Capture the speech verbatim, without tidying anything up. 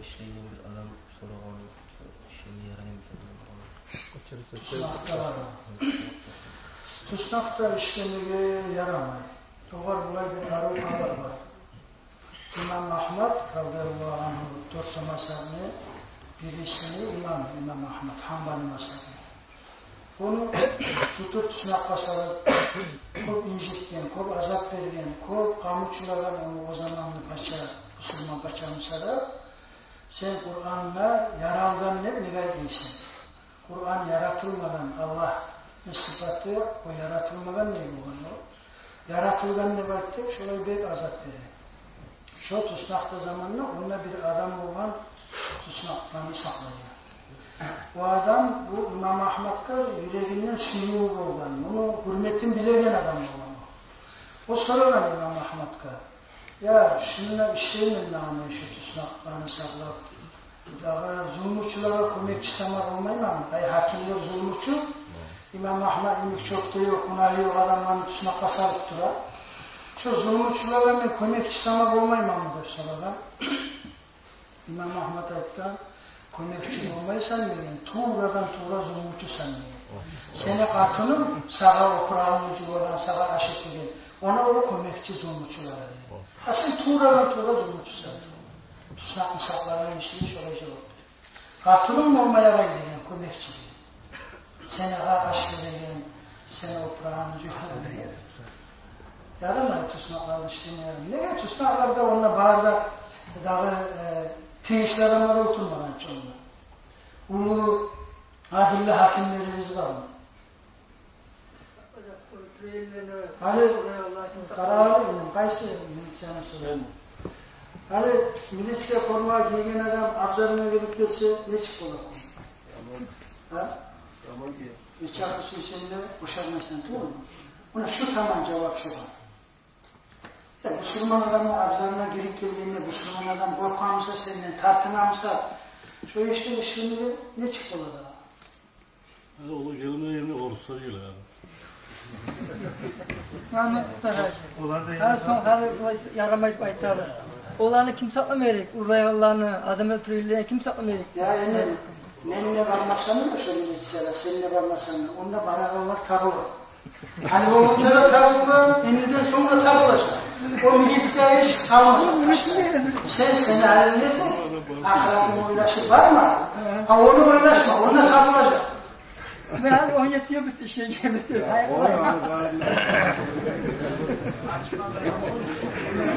Ишлейген бир адам сорагъан, ишлеме яраймы экен деп. Туснакъда бармы? Туснакъда ишлемеге ярамай. Огъар булай бир арив хабар бар. Имам Агьмад, радияллагьу ангьу, дёрт де мазгьабны бирисини имамы, имам Агьмад, Гьанбали мазгьабны. Ону тутуп туснакъгъа салып, кёп инжитген, кёп азап берген, кёп къамучулагъан ону о заманны пача, бусурман пача буса да, сен Къуръангъа яралгъан деп неге айтмайсан? Къуръан яратылмагъан, Аллагьны сыпаты, о яратылмагъан не болгъан о? Яратылгъан деп айт деп, шолай бек азап берген. Шо туснакъда заманда онда бир адам болгъан, туснакъланы сакълайгъан. О адам бу имам Агьмадгъа юрегинден сюювю болгъан, муну гьюрметин билеген адам болгъан о. О сорагъан имам Агьмадгъа: «Я, шунда ишлеймен дагъы мен шу туснакъланы сакълап, дагъы зулмучулагъа кёмекчи сама болмайманмы? Ай, гьакимлер зулмучу, имам Агьмад йимик чёпде ёкъ, гюнагьы ёкъ адамланы туснакъгъа салып тура. Шо зулмучулагъа мен кёмекчи сама болмайманмы?» — деп сорагъан. Имам Агьмад айтгъан: «Кёмекчи болмайсан, — деген, — туврадан-тувра зулмучусан, — деген. — Сени къатынынг сагъа опурагъынгны жувагъан, сагъа аш этеген, она о кёмекчи зулмучулагъа, — деген. — А сен туврадан-тувра зулмучусан. Туснакъны сакълагъан гиши шолай жавап бере. Къатынынг болма ярай, — деген, — кёмекчи, — деген. — Сен агъа аш береген, сен опурагъынгны жувагъан, — деген. — Ярамай, туснакъларда ишлеме ярамай. Неге, туснакъларда онда бары да дагъы, э, тийишли адамлар олтурмагъан чы онда? Уллу адилли гьакимлерибиз бармы?» Гьали къарагъыз, къайсы милицияны сорайым. Гьали милиция форма гийген адам абзарына гирип гелсе, нечик болар? Гьа? Нечакъы сюйсенг де бошамайсан, тюгюлмю? Муна шу таман жавап шугъар. Я, бусурман адамны абзарына гирип гелгенде, бусурман адам къоркъа буса сенден, тартына буса, шо ишде ишлемеге нечик бола дагъы? Олар гелмей, гелмей, оруслар геле. Мамут Тараш. Гьали сонг, гьали булай ярамай деп айтабыз. Оланы ким сакълама герек? Урлайгъанланы, адам оьлтюрегенлени ким сакълама герек? Я, энни, мен де бармасам да шо милициягъа, сен де бармасанг да, онда барагъанлар табулар. Гьали болгъунча да табулгъан, эндиден сонг да табулажакъ. О милиция иш къалмажакъ башда. Сен сени гьалингде тур, ахыратынгны ойлашып барма. Гьа, ону ойлашма, онда табулажакъ. Мен гьали он етти йыл битди, ишлеймен.